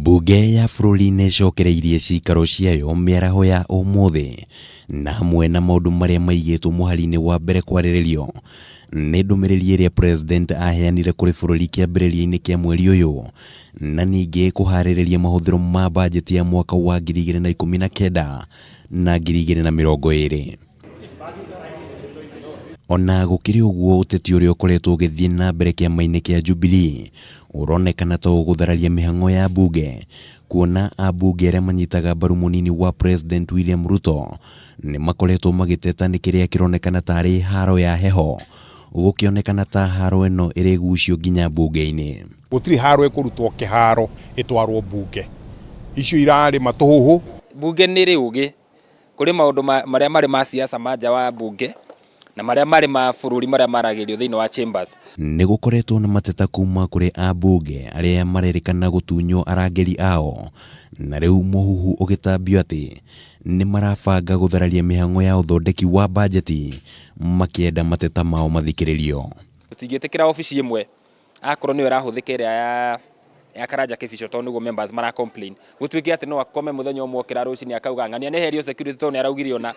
Mbunge ya bũrũri nĩ ĩcokereirie cikaro ciayo mĩaraho ya ũmũthĩ, na hamwe na maũndũ marĩa maigĩtwo mũhari-inĩ wa mbere kwarĩrĩrio nĩ ndũmĩrĩri ĩrĩa President aheanire kũrĩ bũrũri kĩambĩrĩria-inĩ kĩa mweri ũyũ, na ningĩ kũharĩrĩria mahũthĩro ma bajeti ya mwaka wa 2019 na 2020. Ona gũkĩrĩ ũguo, ũteti ũrĩa ũkoretwo ũgĩthiĩ na mbere kĩama-inĩ kĩa Jubilee ũronekana ta ũgũthararia mĩhang'o ya mbunge, kuona ambunge arĩa manyitaga mbaru mũnini wa President William Ruto nĩ makoretwo magĩteta nĩ kĩrĩa kĩronekana tarĩ haro ya heho, gũkĩonekana ta haro ĩno ĩrĩgucio nginya mbunge-inĩ. Gũtirĩ haro ĩkũrutwo kĩharo ĩtwarwo mbunge. Icio irarĩ matũhũhũ. Mbunge nĩ ĩrĩ ũgĩ. Kũrĩ maũndũ marĩa marĩ ma siasa ma nja wa mbunge na marĩa marĩ ma bũrũri marĩa maragĩrio thĩinĩ wa chambers. Nĩ gũkoretwo na mateta kuma kũrĩ ambunge arĩa marerĩkana gũtunywo arangĩri ao, na rĩu mũhuhu ũgĩtambio atĩ nĩ marabanga gũthararia mĩhang'o ya ũthondeki wa bajeti makĩenda mateta mao mathikĩrĩrio. Tũtingĩtĩkĩra obici ĩmwe akorwo nĩyo ĩrahũthĩka, ĩrĩa ya Karanja Kibicho, tondũ nĩguo members mara complain, gũtuĩke atĩ no akome mũthenya ũmwe, okĩra rũcinĩ akauga ng'ania nĩ herio security tondũ nĩ araugire ona.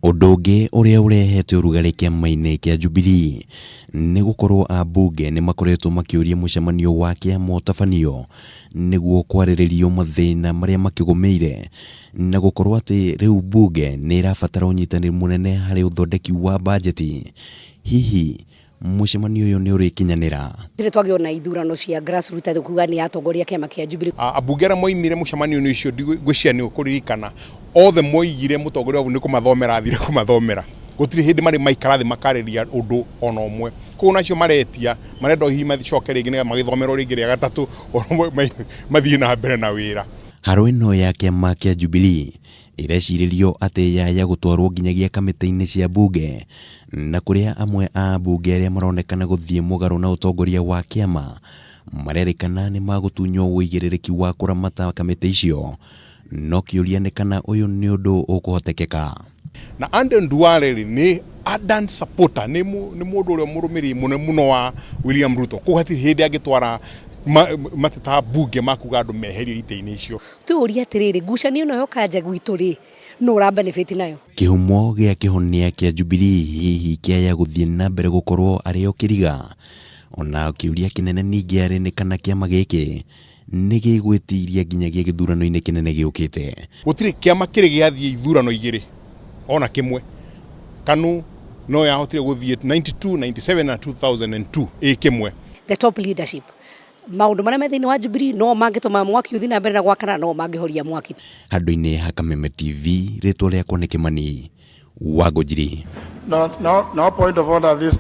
Ũndũ ũngĩ ũrĩa ũrehete ũrugarĩ kĩama-inĩ kĩa Jubilee nĩ gũkorwo ambunge nĩ makoretwo makĩũria mũcemanio wa kĩama ũtabanio nĩguo kwarĩrĩrio mathĩna marĩa makĩgũmĩire, na gũkorwo atĩ rĩu mbunge nĩ ĩrabatara ũnyitanĩri mũnene harĩ ũthondeki wa bajeti. Hihi mũcemanio ũyũ nĩ ũrĩkinyanĩra? Rĩrĩ twagĩo na ithurano cia grassroots atĩ kuga nĩ atongoria kĩama kĩa Jubilee. Ambunge arĩa moimire mũcemanio-inĩ ũcio, ngwĩciria nĩ ũkũririkana, othe moigire mũtongoria wa bũrũri nĩ kũmathomera athire kũmathomera. Gũtirĩ hĩndĩ marĩ maikara thĩ makarĩria ũndũ ona ũmwe. Koguo nacio maretia, marenda hihi macoke rĩngĩ nĩgetha magĩthomerwo rĩngĩ rĩa gatatũ, mathiĩ na mbere na wĩra. Haro ĩno ya kĩama kĩa Jubilee ĩrecirĩrio atĩ yaya gũtwarwo nginyagia kamĩtĩ-inĩ cia mbunge, na kũrĩa amwe a ambunge arĩa maronekana gũthiĩ mũgarũ na ũtongoria wa kĩama marerĩkana nĩ magũtunywo ũigĩrĩrĩki wa kũramata kamĩtĩ icio. No kĩũria nĩ kana ũyũ nĩ ũndũ ũkũhotekeka. Na Aden Duale rĩ, nĩ ardent supporter, nĩ mũndũ ũrĩa mũrũmĩrĩri mũnene mũno wa William Ruto. Koguo hatirĩ hĩndĩ angĩtwara mateta mbunge makuga andũ meherio itĩ-inĩ icio. Twĩũrie atĩrĩrĩ, ngucanio ĩno yoka nja gwitũ rĩ, nũ ũra benefit nayo? Kĩhumo gĩa kĩhonia kĩa Jubilee hihi kĩaya gũthiĩ na mbere gũkorwo arĩ o kĩriga? Ona kĩũria kĩnene ningĩ arĩ nĩ kana kĩama gĩkĩ nĩ gĩgwĩtiria nginyagia gĩthurano-inĩ kĩnene gĩũkĩte. Gũtirĩ kĩama kĩrĩ gĩathiĩ ithurano igĩrĩ ona kĩmwe. KANU no yahotire gũthiĩ 92, 97 na 2002 ĩ kĩmwe. The top leadership, maũndũ marĩa me thĩinĩ wa Jubilee no mangĩtũma mwaki ũthiĩ na mbere na gwakana, no mangĩhoria mwaki. Handũ-inĩ ha Kameme TV, rĩtwa rĩakwa nĩ Kĩmani Wangũnjiri. Now, point of order this.